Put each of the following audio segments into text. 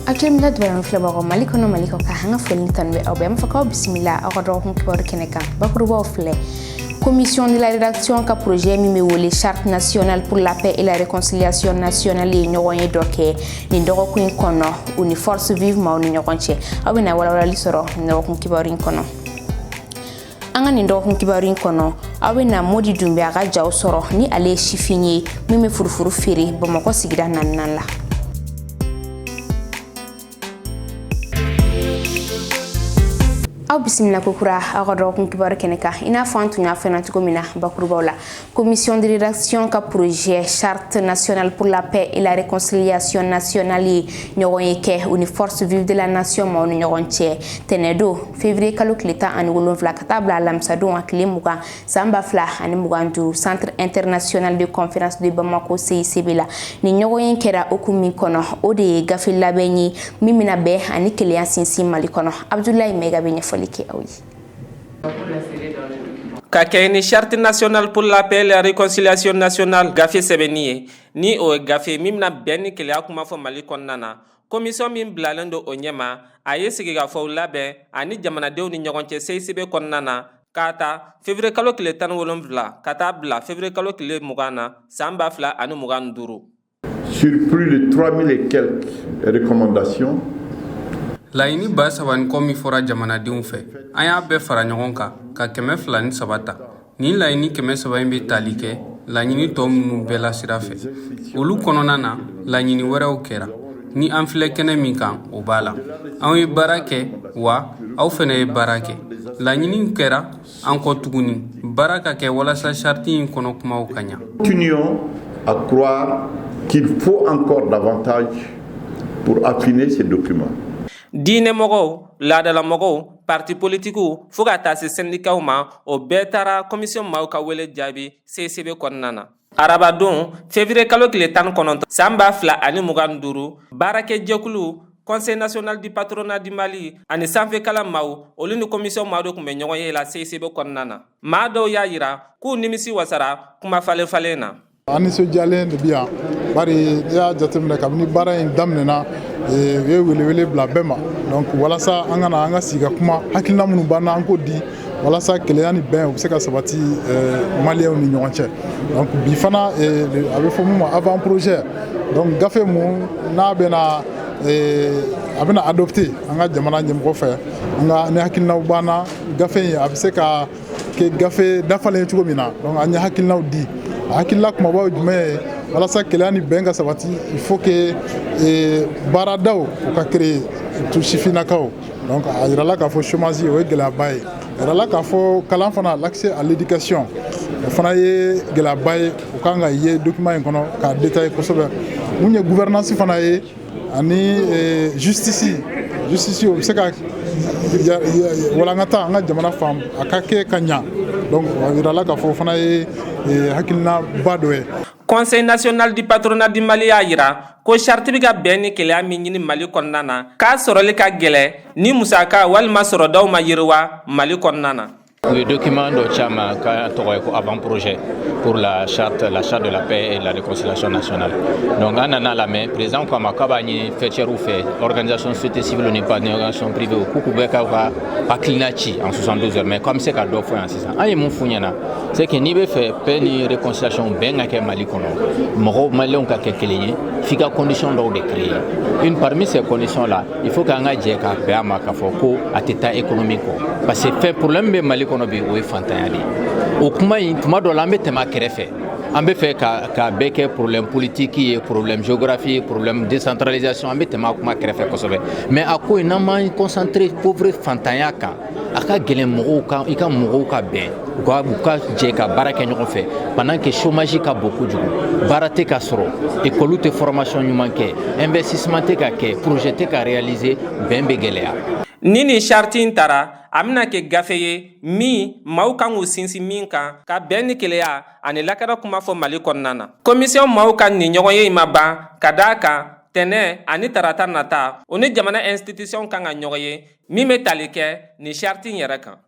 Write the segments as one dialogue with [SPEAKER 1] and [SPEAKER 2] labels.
[SPEAKER 1] Actuel Media dubara filɛbagaw, Mali kɔnɔ, Mali kɔ kan, an ka foli ni tanu bɛ aw bɛɛ. An b'a fɔ k'aw bisimila aw ka dɔgɔkun kibaru kɛnɛ kan. Bakurubaw filɛ: Commission de la rédaction ka projet min bɛ wele Charte nationale pour la paix et la réconciliation nationale ye ɲɔgɔn ye dɔ kɛ nin dɔgɔkun in kɔnɔ, u ni force vive maaw ni ɲɔgɔn cɛ. Aw bɛna walawalali sɔrɔ nin dɔgɔkun kibaru in kɔnɔ. An ka nin dɔgɔkun kibaru in kɔnɔ, aw bɛna Modi Dunbiya ka jaw sɔrɔ, ni ale ye sifin ye min bɛ furufuru feere Bamakɔ sigida naaninan la. Aw bisimila kokura aw ka dɔgɔkun kibaru kɛnɛ kan. I n'a fɔ an tun y'a fɛnna cogo min na bakurubaw la, commission de rédaction ka projet Charte nationale pour la paix et la réconciliation nationale ye ɲɔgɔn ye kɛ u ni force vive de la nation maaw ni ɲɔgɔn cɛ, tɛnɛdon février kalo tile 17 ka taa bila alamisadon a tile 20, san 2025, Centre international de conférence de Bamako, CICB la. Nin ɲɔgɔn ye kɛra hukumu min kɔnɔ, o de ye gafe labɛn ye min bɛna bɛn ani kelenya sinsin Mali kɔnɔ. Abudulayi Mɛga bɛ ɲɛfɔli kɛ aw ye.
[SPEAKER 2] Ka kɛ ni Charte nationale pour la paix et la réconciliation nationale gafe sɛbɛnni ye, ni o ye gafe min bɛna bɛn ni kelenya kuma fɔ Mali kɔnɔna na, commission min bilalen don o ɲɛma, a ye sigikafɔw labɛn ani jamanadenw ni ɲɔgɔn cɛ CICB kɔnɔna na, k'a ta février kalo tile 17 ka taa bila février kalo tile 20 na, san 2025.
[SPEAKER 3] Sur plus de 3000 et quelques recommandations,
[SPEAKER 4] Laɲini 3000 ni kɔ min fɔra jamanadenw fɛ, an y'a bɛɛ fara ɲɔgɔn kan ka 203 ta. Nin laɲini 300 in bɛ tali kɛ laɲini tɔ minnu bɛɛ la sira fɛ, olu kɔnɔna na, laɲini wɛrɛw kɛra. Ni an filɛ kɛnɛ min kan, o b'a la. Anw ye baara kɛ wa aw fɛnɛ ye baara kɛ. Laɲini kɛra an kɔ tuguni, baara ka kɛ walasa charte in kɔnɔ kumaw ka ɲa.
[SPEAKER 3] Continuons à croire qu'il faut encore davantage pour affiner ces documents.
[SPEAKER 2] Diinɛmɔgɔw, laadalamɔgɔw, parti politikiw, fo ka taa se sɛndikaw ma, o bɛɛ taara commission maaw ka wele jaabi CICB kɔnɔna na. Arabadon février kalo tile 19, san 2025, baarakɛjɛkulu Conseil national du patronat du Mali ani sanfɛkalan maaw, olu ni commission maaw de tun bɛ ɲɔgɔn ye la CICB kɔnɔna na. Maa dɔw y'a yira k'u nimisi wasara kuma falen falen na.
[SPEAKER 5] An nisɔndiyalen de bi yan, bari n'i y'a jateminɛ, kabini baara in daminɛna, u ye welewele bila bɛɛ ma. Donc walasa an ka na, an ka sigi ka kuma, hakilina minnu b'an na, an k'o di walasa kelenya ni bɛn u bɛ se ka sabati Maliyɛnw ni ɲɔgɔn cɛ. Donc bi fana, a bɛ fɔ mun ma avant projet, donc gafe mun n'a bɛna a bɛna adopté an ka jamana ɲɛmɔgɔ fɛ, an ka ni hakilinaw b'an na, gafe in a bɛ se ka kɛ gafe dafalen cogo min na. Donc an ye hakilinaw di. A hakilila kumabaw jumɛn ye? Walasa kelenya ni bɛn ka sabati, il faut que baaradaw u ka créer, surtout sifinnakaw. Donc a yirala k'a fɔ chômage, o ye gɛlɛyaba ye. A yirala k'a fɔ kalan fana, l'accès à l'éducation, o fana ye gɛlɛyaba ye. O kan ka ye document in kɔnɔ k'a détailler kosɛbɛ. Mun ye gouvernance fana ye ani justice, o bɛ se ka walankata an ka jamana fan a ka kɛ ka ɲa. Donc a yirala k'a fɔ o fana ye hakilinaba dɔ ye.
[SPEAKER 2] Conseil national du patronat du Mali y'a yira ko charte bɛ ka bɛn ni kelenya min ɲini Mali kɔnɔna na, k'a sɔrɔli ka gɛlɛ ni musaka walima sɔrɔdaw ma yiriwa Mali kɔnɔna na.
[SPEAKER 6] U ye document dɔ ci a ma k'a tɔgɔ ye ko avant projet pour la charte de la paix et de la réconciliation nationale. Donc an nana lamɛn. Président ko a ma k'a b'a ɲini faîtières fɛ, organisation société civile ni organisation privée, k'u k'u bɛɛ k'aw ka hakilina ci en 72 heures. Mais k'an bɛ se ka dɔ fɔ yan sisan, an ye mun f'u ɲɛna? C'est que n'i bɛ fɛ paix ni réconciliation, bɛn ka kɛ Mali kɔnɔ, mɔgɔw Maliyɛnw ka kɛ kelen ye, f'i ka condition dɔw de créer. Une parmi ces conditions là, il faut k'an ka jɛ ka bɛn a ma k'a fɔ ko a tɛ taa économie kɔ, parce que fɛn problème bɛ Mali kɔnɔ bi, o ye fantanya de ye. O kuma in, tuma dɔ la, an bɛ tɛmɛ a kɛrɛfɛ. An bɛ fɛ ka bɛɛ kɛ problème politique ye, problème géographie, problème décentralisation, an bɛ tɛmɛ a kuma kɛrɛfɛ kosɛbɛ. Mais a ko in, n'an m'an concentré pauvre fantanya kan, a ka gɛlɛn mɔgɔw ka i ka mɔgɔw ka bɛn, u ka jɛ ka baara kɛ ɲɔgɔn fɛ, pendant que chômage ka bon kojugu, baara tɛ ka sɔrɔ, école tɛ formation ɲuman kɛ, investissement tɛ ka kɛ, projet tɛ ka réaliser, bɛn bɛ gɛlɛya.
[SPEAKER 2] Ni nin charte in tara, a bɛna kɛ gafe ye min maaw kan k'u sinsin min kan ka bɛn ni kelenya ani lakana kuma fɔ Mali kɔnɔna na. Commission maaw ka nin ɲɔgɔn ye in ma ban, ka d'a kan tɛnɛ ani tarata nata, o ni jamana institution kan ka ɲɔgɔn ye min bɛ tali kɛ nin charte in yɛrɛ kan.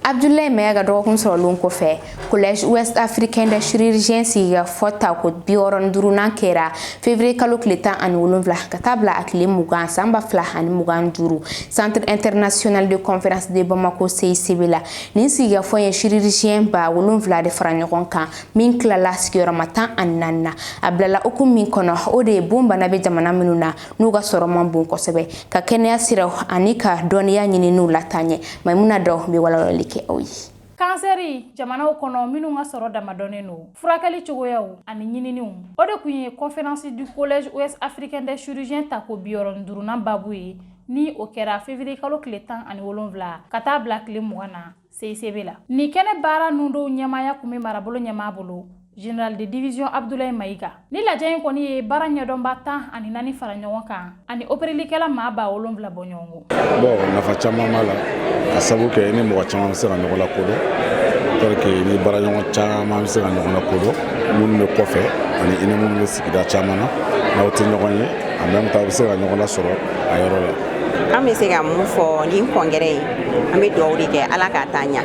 [SPEAKER 1] Abdoulaye Maïga dɔgɔkun sɔrɔlen kɔfɛ, Collège Ouest Africain des Chirurgiens sigikafɔ tako 65nan kɛra février kalo tile 17 ka taa bila a tile 20 san 2025, Centre international de conférence de Bamako, CICB la. Nin sigikafɔ ye chirurgien 7000 de fara ɲɔgɔn kan, min tilala sigiyɔrɔma 14 na. A bilala hukumu min kɔnɔ, o de ye bon bana bɛ jamana minnu na, n'u ka sɔrɔ man bon kosɛbɛ, ka kɛnɛya siraw ani ka dɔnniya ɲininiw lataaɲɛ. Maimuna dɔw bɛ walawalali kɛ aw ye.
[SPEAKER 7] Kansɛri jamanaw kɔnɔ minnu ka sɔrɔ damadɔnnen don, furakɛli cogoyaw ani ɲininiw, o de tun ye conférence du Collège Ouest Africain des Chirurgiens tako 65nan babu ye, ni o kɛra février kalo tile 17 ka taa bila tile 20 na CICB la. Nin kɛnɛ baara nun dɔw ɲɛmaaya tun bɛ marabolo ɲɛmaa bolo, général de division Abdoulaye Maïga. Ni lajɛ in kɔni ye baara ɲɛdɔnba 14 fara ɲɔgɔn kan ani operelikɛla maa 7000 bɔ ɲɔgɔn kɔ.
[SPEAKER 8] Bon, nafa caman b'a la, ka sabu kɛ ni mɔgɔ caman bɛ se ka ɲɔgɔn lakodɔn, tel que ni baaraɲɔgɔn caman bɛ se ka ɲɔgɔn lakodɔn, minnu bɛ kɔfɛ ani i ni minnu bɛ sigida caman na, n'aw tɛ ɲɔgɔn ye, en même temps aw bɛ se ka ɲɔgɔn lasɔrɔ a yɔrɔ la.
[SPEAKER 9] An bɛ se ka mun fɔ nin congrès in? An bɛ dugawu de kɛ, Ala k'a taa ɲa,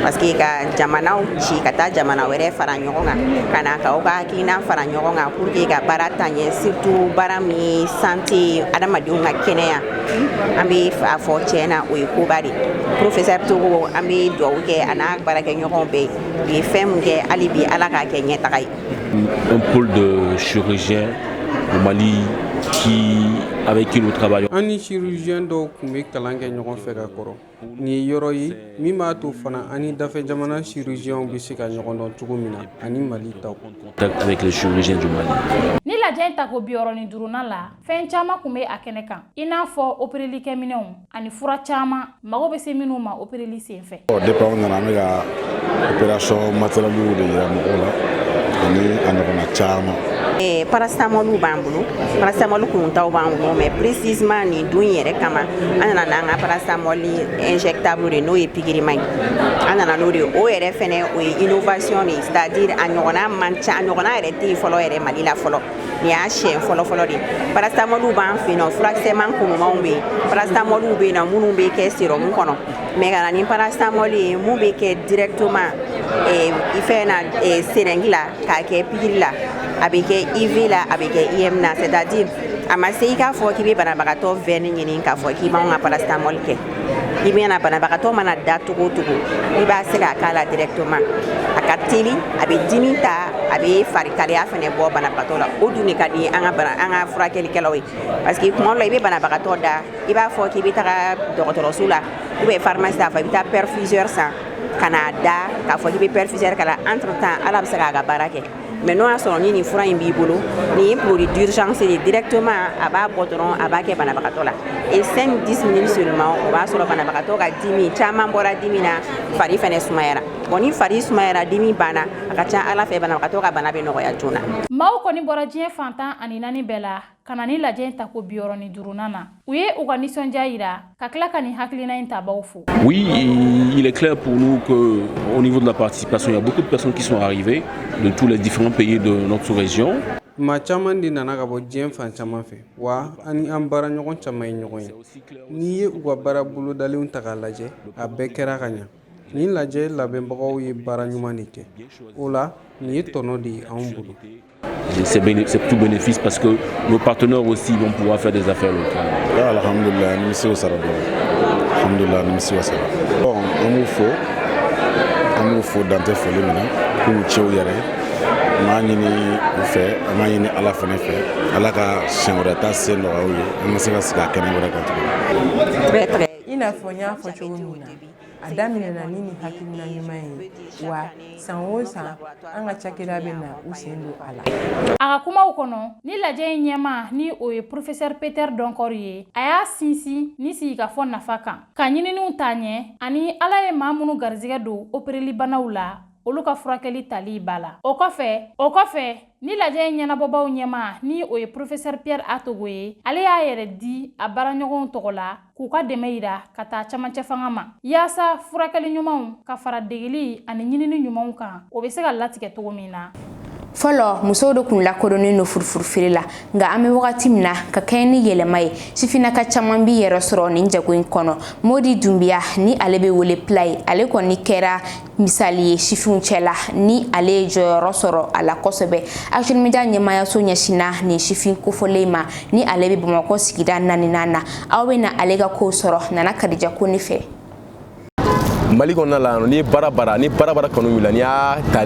[SPEAKER 9] parce que ka jamanaw ci ka taa jamana wɛrɛ fara ɲɔgɔn kan, ka na k'aw ka hakilina fara ɲɔgɔn kan pour que ka baara taa ɲɛ, surtout baara min ye santé, adamadenw ka kɛnɛya, an bɛ a fɔ tiɲɛ na, o ye koba de. Professeur Togo, an bɛ dugawu kɛ a n'a baarakɛɲɔgɔnw bɛɛ u ye fɛn min kɛ, hali bi Ala k'a kɛ ɲɛtaga ye.
[SPEAKER 10] Un pôle de chirurgiens au Mali avec qui nous travaillons.
[SPEAKER 4] An ni chirurgien dɔw tun bɛ kalan kɛ ɲɔgɔn fɛ ka kɔrɔ. Nin ye yɔrɔ ye min b'a to fana an ni dafɛ jamana chirurgiens bɛ se ka ɲɔgɔn dɔn cogo min na ani Mali taw.
[SPEAKER 10] Contact avec les chirurgiens du Mali.
[SPEAKER 7] Ni lajɛ in tako 65nan la, fɛn caman tun bɛ a kɛnɛ kan, i n'a fɔ operelikɛminɛnw ani fura caman mago bɛ se minnu ma opereli senfɛ.
[SPEAKER 8] Bon, depuis anw nana, an bɛ ka opération matériel de yira mɔgɔw la ani a ɲɔgɔnna caman.
[SPEAKER 9] Paracétamol b'an bolo, paracétamol kuntaw b'an bolo, mais précisément nin dun yɛrɛ kama, an nana n'an ka paracétamol injectable de, n'o ye pikirima ye, an nana n'o de ye. O yɛrɛ fɛnɛ, o ye innovation de ye, c'est à dire a ɲɔgɔnna man ca, a ɲɔgɔnna yɛrɛ tɛ yen fɔlɔ yɛrɛ Mali la fɔlɔ. Nin y'a siɲɛ fɔlɔ fɔlɔ de ye. Paracétamol b'an fɛ yen nɔ, furakisɛman kunumanw bɛ yen, paracétamol bɛ yen nɔ minnu bɛ kɛ sérum kɔnɔ, mais ka na ni paracétamol ye mun bɛ kɛ directement fɛn na, seringue la, k'a kɛ pikiri la, a bɛ kɛ IV la, a bɛ kɛ IM na, c'est à dire a ma se i k'a fɔ k'i bɛ banabagatɔ veine ɲini k'a fɔ k'i b'anw ka paracétamol kɛ. I bɛna banabagatɔ mana da cogo o cogo, i b'a se k'a k'a la directement. A ka teli, a bɛ dimi ta, a bɛ farikalaya fɛnɛ bɔ banabagatɔ la. O dun de ka di an ka bana, an ka furakɛlikɛlaw ye, parce que tuma dɔ la, i bɛ banabagatɔ da, i b'a fɔ k'i bɛ taga dɔgɔtɔrɔso la ou bien pharmacie la, fɔ i bɛ taa perfuseur san ka n'a da, k'a fɔ k'i bɛ perfuseur k'a la. Entre temps, Ala bɛ se k'a ka baara kɛ, mais n'o y'a sɔrɔ ni nin fura in b'i bolo, nin ye produit d'urgence de, directement a b'a bɔ dɔrɔn, a b'a kɛ banabagatɔ la, et 5 10 minutes seulement, o b'a sɔrɔ banabagatɔ ka dimi caman bɔra dimi na, fari fɛnɛ sumayara. Bon, ni fari sumayara, dimi banna, a ka ca Ala fɛ, banabagatɔ ka bana bɛ nɔgɔya joona.
[SPEAKER 7] Maaw kɔni bɔra diɲɛ fantan ani naani bɛɛ la ka na ni lajɛ in tako 65nan na. U ye u ka nisɔndiya yira ka tila ka nin hakilina in tabaw fo.
[SPEAKER 10] Oui, il est clair pour nous qu'au niveau de la participation, il y a beaucoup de personnes qui sont arrivées de tous les différents pays de notre sous-région.
[SPEAKER 4] Maa caman de nana ka bɔ diɲɛ fan caman fɛ wa, ani an baara ɲɔgɔn caman ye ɲɔgɔn ye. N'i ye u ka baara bolodalenw ta k'a lajɛ, a bɛɛ kɛra ka ɲa. Nin lajɛ labɛnbagaw ye baara ɲuman de kɛ. O la, nin ye tɔnɔ de ye anw bolo.
[SPEAKER 10] C'est tout bénéfice parce que nos partenaires aussi vont pouvoir faire des affaires locales.
[SPEAKER 8] Alhamdulillah, nimisi wasara dɔɔni. Alhamdulillah, nimisi wasara. Bon, an b'u fo, an b'u fo dantɛ foli min na, k'u cɛw yɛrɛ. An b'a ɲini u fɛ, an b'a ɲini Ala fɛnɛ fɛ, Ala ka siɲɛ wɛrɛ ta se nɔgɔya u ye, an ka se ka sigi a kɛnɛ wɛrɛ kan tuguni.
[SPEAKER 9] Très très.
[SPEAKER 11] I n'a fɔ n y'a fɔ cogo min na, a daminɛna ni nin hakilina ɲuman ye wa, san o san an ka cakɛda bɛ na u sen don a la.
[SPEAKER 7] A ka kumaw kɔnɔ, ni lajɛ in ɲɛma, ni o ye professeur Peter Donkor ye, a y'a sinsin ni sigikafɔ nafa kan, ka ɲininiw ta ɲɛ, ani Ala ye maa minnu garizigɛ don operelibanaw la, olu ka furakɛli tali ba la. O kɔfɛ, ni lajɛ in ɲɛnabɔbaw ɲɛma, ni o ye professeur Pierre Atogo ye, ale y'a yɛrɛ di a baaraɲɔgɔnw tɔgɔ la k'u ka dɛmɛ yira ka taa camancɛ fanga ma, yaasa furakɛli ɲumanw ka fara degeli ani ɲinini ɲumanw kan, o bɛ se ka latigɛ cogo min na.
[SPEAKER 1] Fɔlɔ, musow de kun lakodɔnnen don furufuru feere la, nka an bɛ wagati min na, ka kɛɲɛ ni yɛlɛma ye, sifinnaka caman b'i yɛrɛ sɔrɔ nin jago in kɔnɔ. Modi Dunbiya ni ale bɛ wele Pila ye, ale kɔni kɛra misali ye sifinw cɛla ni ale ye jɔyɔrɔ sɔrɔ a la kosɛbɛ. Action Media ɲɛmayaso ɲɛsinna nin sifin kofɔlen ma ni ale bɛ Bamakɔ sigida naaninan na. Aw bɛ na ale ka kow sɔrɔ Nana Kadija Kone fɛ.
[SPEAKER 12] Mali kɔnɔna la, n'i ye baara baara, ni baara baara kanu b'i la, n'i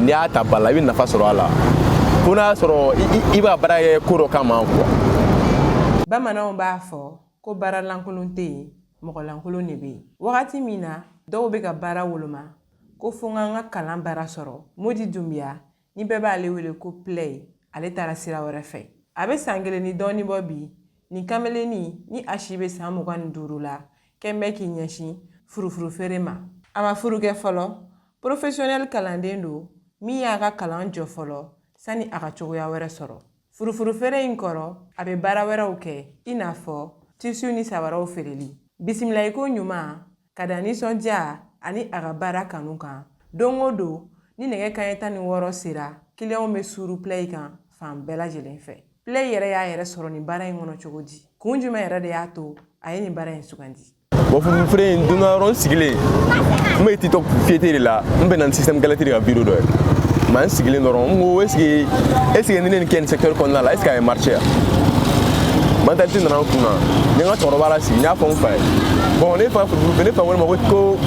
[SPEAKER 12] y'a ta ba la, i bɛ nafa sɔrɔ a la, fo n'a y'a sɔrɔ i b'a baara kɛ ko dɔ kama quoi.
[SPEAKER 11] Bamananw b'a fɔ ko baara lankolon tɛ yen, mɔgɔ lankolon de bɛ yen. Wagati min na dɔw bɛ ka baara woloma ko fo n ka n ka kalan baara sɔrɔ, Modi Dunbiya ni bɛɛ b'ale wele ko Play, ale taara sira wɛrɛ fɛ. A bɛ san 1 ni dɔɔni bɔ bi, nin kamelennin ni a si bɛ san 25 la, kɛn bɛ k'i ɲɛsin furufuru feere ma. A ma furu kɛ fɔlɔ. Professionnel kalanden don min y'a ka kalan jɔ fɔlɔ sani a ka cogoya wɛrɛ sɔrɔ. Furufuru feere in kɔrɔ, a bɛ baara wɛrɛw kɛ, i n'a fɔ tissu ni sabaraw feereli. Bisimilayiko ɲuman ka da nisɔndiya ani a ka baara kanu kan, don o don ni nɛgɛ kanɲɛ 16 sera, kiliyanw bɛ suuru Play kan fan bɛɛ lajɛlen fɛ. Play yɛrɛ y'a yɛrɛ sɔrɔ nin baara in kɔnɔ cogo di? Kun jumɛn yɛrɛ de y'a to a ye nin baara in sugandi?
[SPEAKER 12] Bon, furufuru feere in donna yɔrɔ n sigilen, n bɛ TikTok fiyete de la, n bɛnna ni système galette de ka vidéo dɔ ye. Mais n sigilen dɔrɔn, n ko est ce que ni ne nin kɛ nin secteur kɔnɔna la, est ce que a ye marché? Mentalité nana n kun na. N ye n ka cɛkɔrɔba lasigi, n y'a fɔ n fa ye. Bon, ne fa furufuru feere, ne fa ko ne ma ko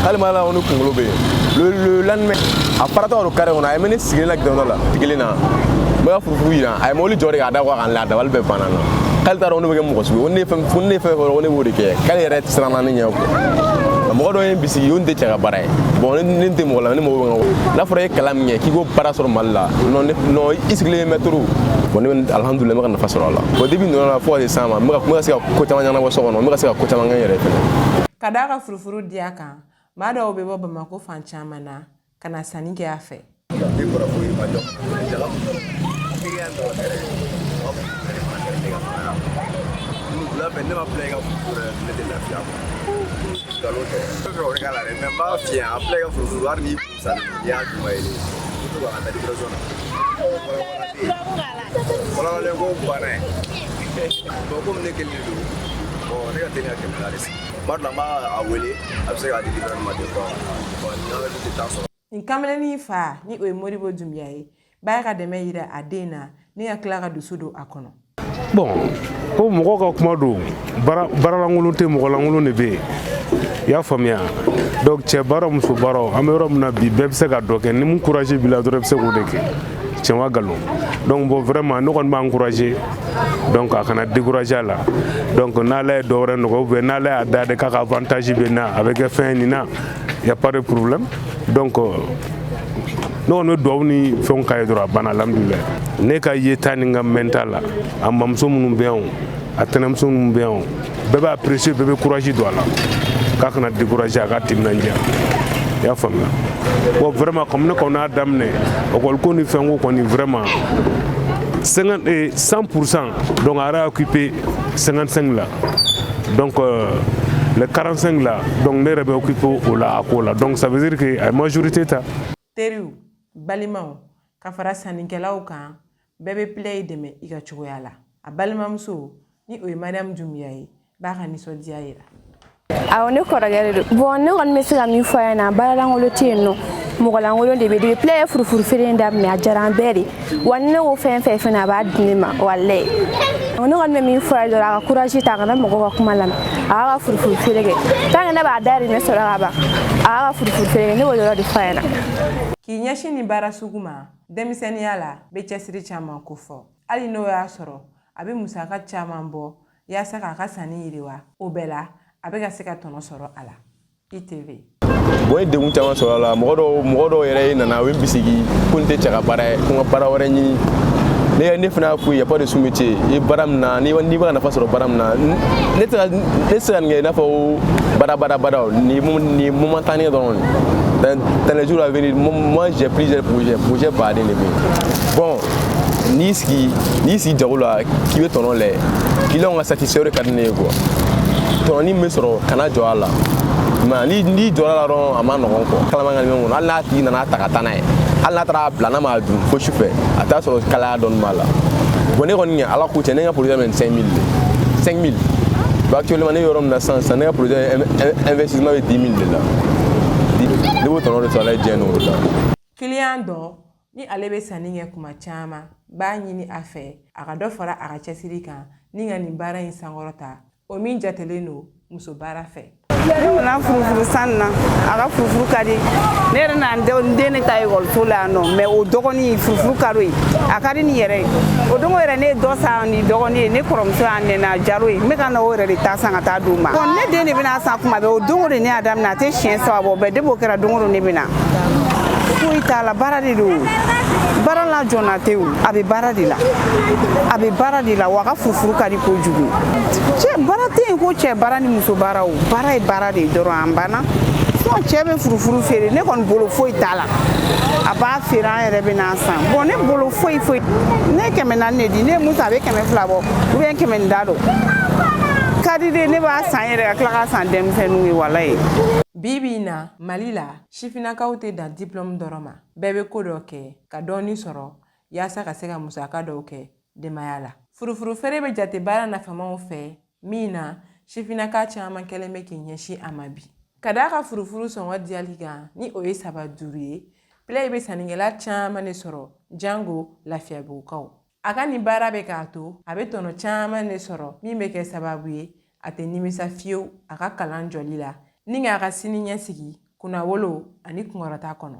[SPEAKER 12] hali ma ala ko ne kunkolo bɛ yen. Le lendemain, a faratɔ ka don carré kɔnɔ, a ye ne sigilen la gidɔrɔn la sigilen na, n bɛ ka furufuru yira. A ye mobili jɔ de k'a da kɔ kan la, a dabali bɛɛ banna n na. K'ale t'a dɔn ne bɛ kɛ mɔgɔ sugu ye, ko ne ye fɛn, ko ne ye fɛn fɛn, ko ne b'o de kɛ. K'ale yɛrɛ siranna ne ɲɛ quoi. Mɔgɔ dɔ ye n bisigi, o tɛ cɛ ka baara ye. Bon, ne tɛ mɔgɔ la, ne mago bɛ n ka. N'a fɔra e ye kalan min kɛ k'i k'o baara sɔrɔ Mali la, non, non, i sigilen bɛ trop. Bon, ne bɛ, alhamdulilah, n bɛ ka nafa sɔrɔ a la. Bon, depuis nin la fo ka se san ma, n bɛ ka se ka ko caman ɲɛnabɔ so kɔnɔ, n bɛ ka se ka ko caman kɛ n yɛrɛ ye fɛnɛ.
[SPEAKER 11] Ka d'a ka furufuru diya kan, maa dɔw bɛ bɔ Bamako fan caman na ka na sanni kɛ a fɛ.
[SPEAKER 13] Ne bɔra fo Yirimajɔ, teriya dɔrɔn tɛ dɛ, ne ka wula fɛ, ne ma bila i ka furufuru yɛrɛ, ne tɛ lafiya quoi. Nkalon tɛ, n bɛ fɛ o de k'a la dɛ, mais n b'a fiyɛ a filɛ i ka furufuru, hali n'i kun salen, n'i y'a dun ka yɛlɛ, i to ka taa livraison na. Kɔlɔlɔlen ko banna ye. Bon, komi ne kelen de don, bon, ne ka teli ka 400 de san. Tuma dɔ la, n b'a a wele, a bɛ se k'a di livreur ma des fois. Bon, ni an tɛ taa sɔrɔ.
[SPEAKER 11] Nin kamelennin fa ni o ye Modibo Dunbiya ye, b'a ka dɛmɛ yira a den na ni ka tila ka dusu don a kɔnɔ.
[SPEAKER 14] Bon, ko mɔgɔw ka kuma don, baaralankolon tɛ, mɔgɔlankolon de bɛ yen, i y'a faamuya. Donc cɛ baara, muso baara, an bɛ yɔrɔ min na bi, bɛɛ bɛ se ka dɔ kɛ. Ni mun courage b'i la dɔrɔn, i bɛ se k'o de kɛ. Tiɲɛ wa nkalon? Donc bon, vraiment, ne kɔni b'a encourager, donc a kana décourager a la. Donc n'ala ye dɔ wɛrɛ nɔgɔya, ou bien n'ala y'a da de k'a ka avantage bɛ na, a bɛ kɛ fɛn nin na, y a pas de problème. Donc ne kɔni bɛ duwawu ni fɛnw k'a ye dɔrɔn, a banna, alhamdulilayi. Ne ka yeta ni n ka mɛnta la, a mamuso minnu bɛ yan o, a tɛnɛmuso minnu bɛ yan o, bɛɛ b'a apprécier, bɛɛ bɛ courage don a la k'a kana décourager, a ka timinandiya, i y'a faamuya. Bon, vraiment, comme ne kɔni y'a daminɛ école ko ni fɛnko kɔni, vraiment 50 et 100%, donc a yɛrɛ occupé 55 la, donc les 45 là, donc ne yɛrɛ bɛ occupé o la, a ko la. Donc ça veut dire que a ye majorité ta.
[SPEAKER 11] Teriw, balimaw, ka fara sannikɛlaw kan, bɛɛ bɛ Play dɛmɛ i ka cogoya la. A balimamuso ni o ye Mariam Dunbiya ye, b'a ka nisɔndiya yira.
[SPEAKER 15] Awɔ, ne kɔrɔkɛ de don. Bon, ne kɔni bɛ se ka min fɔ a ɲɛna, baaralankolon tɛ yen nɔ, mɔgɔlankolon de bɛ. Depuis Play ye furufuru feere in daminɛ, a diyara an bɛɛ de wa. Ni ne ko fɛn fɛn fɛnɛ, a b'a di ne ma, walayi. Ne kɔni bɛ min fɔ a ye dɔrɔn, a ka courage ta, a kana mɔgɔw ka kuma lamɛn, a k'a ka furufuru feere kɛ. Tant que ne b'a dahirimɛ sɔrɔ ka ban, a k'a ka furufuru feere kɛ, ne b'o dɔrɔn de fɔ a ɲɛna.
[SPEAKER 11] K'i ɲɛsin nin baara sugu ma denmisɛnninya la bɛ cɛsiri caman kofɔ, hali n'o y'a sɔrɔ a bɛ musaka caman bɔ yaasa k'a ka sanni yiriwa. O bɛɛ la, a bɛ ka se ka tɔnɔ sɔrɔ a la. ITV.
[SPEAKER 12] Bon, n ye degun caman sɔrɔ a la. Mɔgɔ dɔw yɛrɛ nana, u ye n bisigi ko nin tɛ cɛ ka baara ye, ko n ka baara wɛrɛ ɲini. Ne fana y'a f'u ye, y a pas de sous métier. I ye baara min na, n'i bɛ ka nafa sɔrɔ baara min na, ne tɛ se ka nin kɛ i n'a fɔ baara baara baara nin momentané dɔrɔn. Dans les jours à venir, moi j'ai plusieurs projets, projet baden de bɛ yen. Bon, n'i sigi jago la k'i bɛ tɔnɔ lajɛ, client ka satisfaire ka di ne ye quoi. Tɔnɔni min bɛ sɔrɔ, kana jɔ a la. Mais n'i jɔra la dɔrɔn, a ma nɔgɔn quoi. Kalaman ka ɲɔgɔn kɔnɔ, hali n'a tigi nana ta ka taa n'a ye. Hali n'a taara a bila, n'a m'a dun fo sufɛ, a t'a sɔrɔ kalaya dɔɔni b'a la. Bon, ne kɔni ala ko cɛ, ne ka projet bɛ 5000 de, 5000. Bon, actuellement ne bɛ yɔrɔ min na sisan sisan, ne ka projet investissement bɛ 10 000 de la. Ne b'o tɔnɔ de sɔrɔ, ala ye diɲɛ n'o la.
[SPEAKER 11] Kiliyan dɔ ni ale bɛ sanni kɛ kuma caman b'a ɲini a fɛ a ka dɔ fara a ka cɛsiri kan ni ka nin baara in sankɔrɔta, o min jatelen don muso baara fɛ.
[SPEAKER 16] Ne nana furufuru san na, a ka furufuru ka di ne yɛrɛ. Na n den ne ta ekɔliso la yan nɔ, mais o dɔgɔnin furufuru ka d'o ye, a ka di nin yɛrɛ ye. O don yɛrɛ, ne ye dɔ san ni dɔgɔnin ye, ne kɔrɔmuso y'a nɛnɛ, a jar'o ye. N bɛ ka na o yɛrɛ de ta san ka taa d'o ma. Bon, ne den de bɛna san kuma bɛɛ. O don o de ne y'a daminɛ, a tɛ siɲɛ 3 bɔ bɛɛ. Depuis o kɛra, don o don ne bɛ na. Foyi t'a la, baara de don, baara la jɔnna tɛ o. A bɛ baara de la, a bɛ baara de la wa a ka furufuru ka di kojugu. Cɛ baara tɛ yen ko cɛ baara ni muso baara, o baara ye baara de ye dɔrɔn, an banna. Sinon cɛ bɛ furufuru feere, ne kɔni bolo foyi t'a la. A b'a feere, an yɛrɛ bɛ n'a san. Bon, ne bolo foyi foyi. Ne ye 400 de di, ne ye mun san, a bɛ 200 bɔ ou bien kɛmɛ ni da don ka di de. Ne b'a san yɛrɛ ka tila k'a san denmisɛnninw ye, walayi.
[SPEAKER 11] Bi bi in na, Mali la, sifinnakaw tɛ dan diplôme dɔrɔn ma. Bɛɛ bɛ ko dɔ kɛ ka dɔɔni sɔrɔ yaasa ka se ka musaka dɔw kɛ denbaya la. Furufuru feere bɛ jate baara nafamaw fɛ min na, sifinnaka caman kɛlen bɛ k'i ɲɛsin a ma bi. Ka d'a ka furufuru sɔngɔ diyali kan, ni o ye saba duuru ye, Pilayi bɛ sannikɛla caman de sɔrɔ, jango Lafiyabugukaw. A ka nin baara bɛ k'a to a bɛ tɔnɔ caman de sɔrɔ, min bɛ kɛ sababu ye a tɛ nimisa fiyewu a ka kalan jɔli la ni k'a ka sini ɲɛsigi kunnawolo ani kunkɔrɔta kɔnɔ.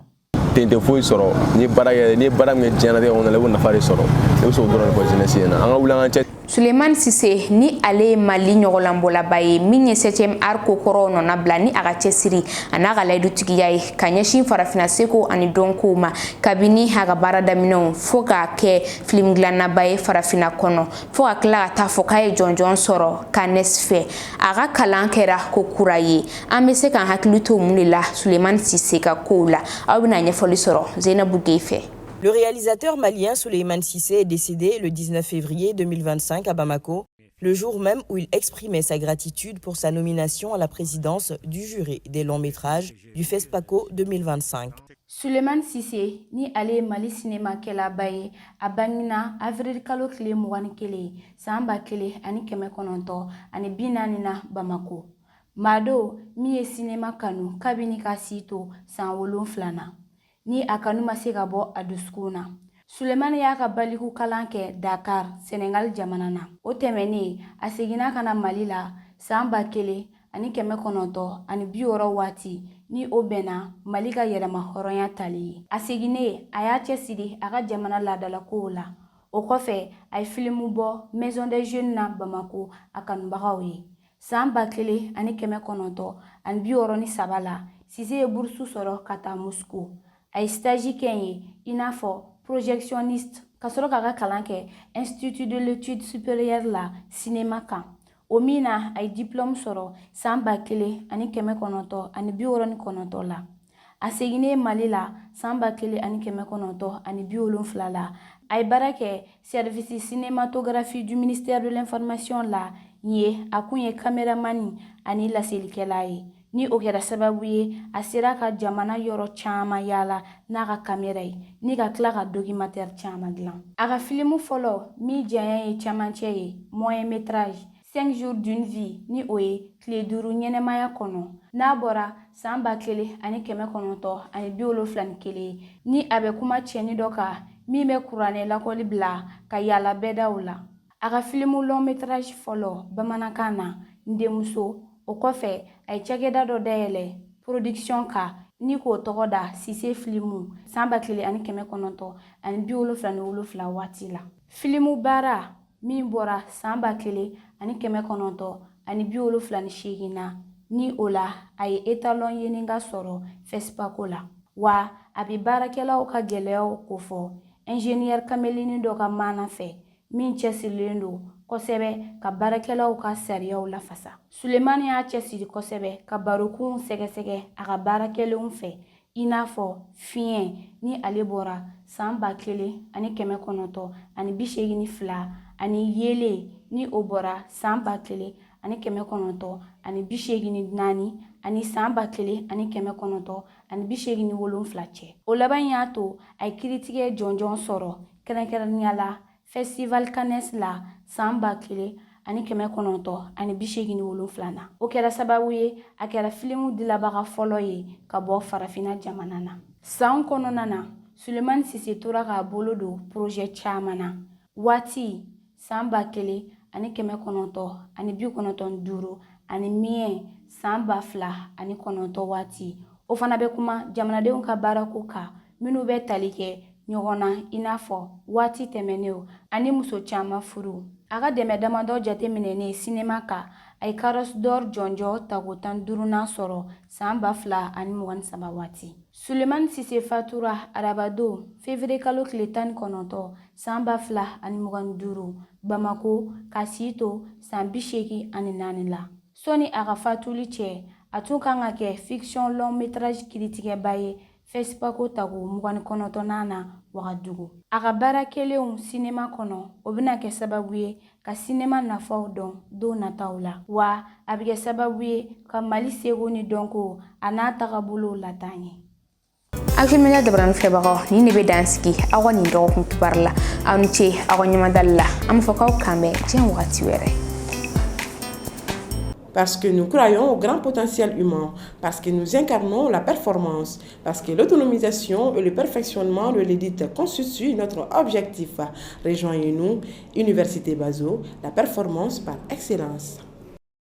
[SPEAKER 12] Ten tɛ foyi sɔrɔ. N'i ye baara kɛ, n'i ye baara min kɛ diɲɛlatigɛ kɔnɔ la, i b'o nafa de sɔrɔ. Ne bɛ se k'o dɔrɔn de fɔ jeunesse ɲɛna, an ka wuli an ka cɛ.
[SPEAKER 1] Sulemani Sise ni ale ye Mali ɲɔgɔnlanbɔlaba ye min ye 7e art ko kɔrɔw nɔna bila ni a ka cɛsiri a n'a ka layidutigiya ye ka ɲɛsin farafinna seko ani dɔnkow ma, kabini a ka baara daminɛw fo k'a kɛ film dilannaba ye farafinna kɔnɔ, fo ka tila ka taa fɔ k'a ye jɔnjɔn sɔrɔ Cannes fɛ. A ka kalan kɛra ko kura ye. An bɛ se k'an hakili to mun de la Sulemani Sise ka kow la? Aw bɛna ɲɛfɔli sɔrɔ Zeinabu Gueye fɛ.
[SPEAKER 17] Le réalisateur malien Souleymane Cissé est décédé le 19 février 2025 à Bamako, le jour même où il exprimait sa gratitude pour sa nomination à la présidence du jury des longs métrages du FESPACO 2025.
[SPEAKER 7] Sulemani Sise ni ale ye Mali sinemakɛlaba ye, a bangina avril kalo tile 21 san 1940 na Bamako. Maa don min ye sinema kanu kabini ka si to san 7 na, ni a kanu ma se ka bɔ a dusukun na. Sulemani y'a ka baliku kalan kɛ Dakar, Senegal jamana na. O tɛmɛnen, a seginna ka na Mali la san 1960 waati, ni o bɛnna Mali ka yɛrɛma hɔrɔnya tali ye. A seginnen, a y'a cɛsiri a ka jamana laadalakow la. O kɔfɛ, a ye filimu bɔ Maison des Jeunes na Bamako a kanubagaw ye. San 1963 la, Sise ye burusu sɔrɔ ka taa Moscou. A ye stage kɛ yen i n'a fɔ projectionniste, ka sɔrɔ k'a ka kalan kɛ Institut de l'étude supérieure la cinéma kan, o min na a ye diplôme sɔrɔ san 1969 la. A seginnen Mali la san 1970 la, a ye baara kɛ service cinématographie du ministère de l'information la ye. A kun ye caméraman ani laselikɛla ye, ni o kɛra sababu ye a sera ka jamana yɔrɔ caman yaala n'a ka kamera ye, ni ka tila ka documentaire caman dilan. A ka filimu fɔlɔ min janya ye camancɛ ye, moyen métrage, 5 jours d'une vie, ni o ye tile 5 ɲɛnɛmaya kɔnɔ, n'a bɔra san 1971, ni a bɛ kuma cɛni dɔ kan min bɛ kuranɛ lakɔli bila ka yaala bɛɛdaw la. A ka filimu long métrage fɔlɔ bamanankan na, N denmuso. O kɔfɛ, a ye cakɛda dɔ dayɛlɛ production kan ni k'o tɔgɔ da Sise Filimu san 1977 waati la. Filimu baara min bɔra san 1978 na, ni o la a ye étalon Yennenga sɔrɔ FESPACO la, wa a bɛ baarakɛlaw ka gɛlɛyaw kofɔ ingénieur kameleni dɔ ka maana fɛ min cɛsirilen don kosɛbɛ ka baarakɛlaw ka sariyaw lafasa. Sulemani y'a cɛsiri kosɛbɛ ka barokunw sɛgɛsɛgɛ a ka baarakɛlenw fɛ, i n'a fɔ Fiɲɛ ni ale bɔra san 1982 ani Yeelen ni o bɔra san
[SPEAKER 18] 1984 ani san 1987 cɛ. O laban y'a to a ye kiritigɛ jɔnjɔn sɔrɔ, kɛrɛnkɛrɛnnenya la Festival Cannes la san 1987 na. O kɛra sababu ye a kɛra filimu dilabaga fɔlɔ ye ka bɔ Farafina jamana na. San kɔnɔna na, Sulemani Sise tora k'a bolo don projet caman na. Waati san 1995 ani Miɲɛ san 2009 waati, o fana bɛ kuma jamanadenw ka baarako kan minnu bɛ tali kɛ ɲɔgɔn na, i n'a fɔ waati tɛmɛnenw ani muso caman furu. A ka dɛmɛ damadɔ jateminɛnen sinema kan, a ye Carrosse d'Or jɔnjɔn tako 15nan sɔrɔ san 2023 waati. Sulemani Sise fatura arabadon février kalo tile 19 san 2025 Bamako, ka si to san 84 la. Sɔni a ka fatuli cɛ, a tun kan ka kɛ fiction long métrage kiritigɛba ye Fespaco tako 29nan na Wagadugu. A ka baara kɛlenw sinema kɔnɔ, o bɛna kɛ sababu ye ka sinema nafaw dɔn don nataw la, wa a bɛ kɛ sababu ye ka Mali seko ni dɔnko a n'a tagabolow lataa ɲɛ.
[SPEAKER 1] Actuel dabaranin filɛbagaw, nin de bɛ dan sigi aw ka nin dɔgɔkun kibaru la. Aw ni ce aw ka ɲɛmadali la. An b'a fɔ k'aw kan bɛn diɲɛ wagati wɛrɛ.
[SPEAKER 11] Parce que nous croyons au grand potentiel humain, parce que nous incarnons la performance, parce que l'autonomisation et le perfectionnement de l'élite constituent notre objectif. Rejoignez-nous, Université Bazo, la performance par excellence.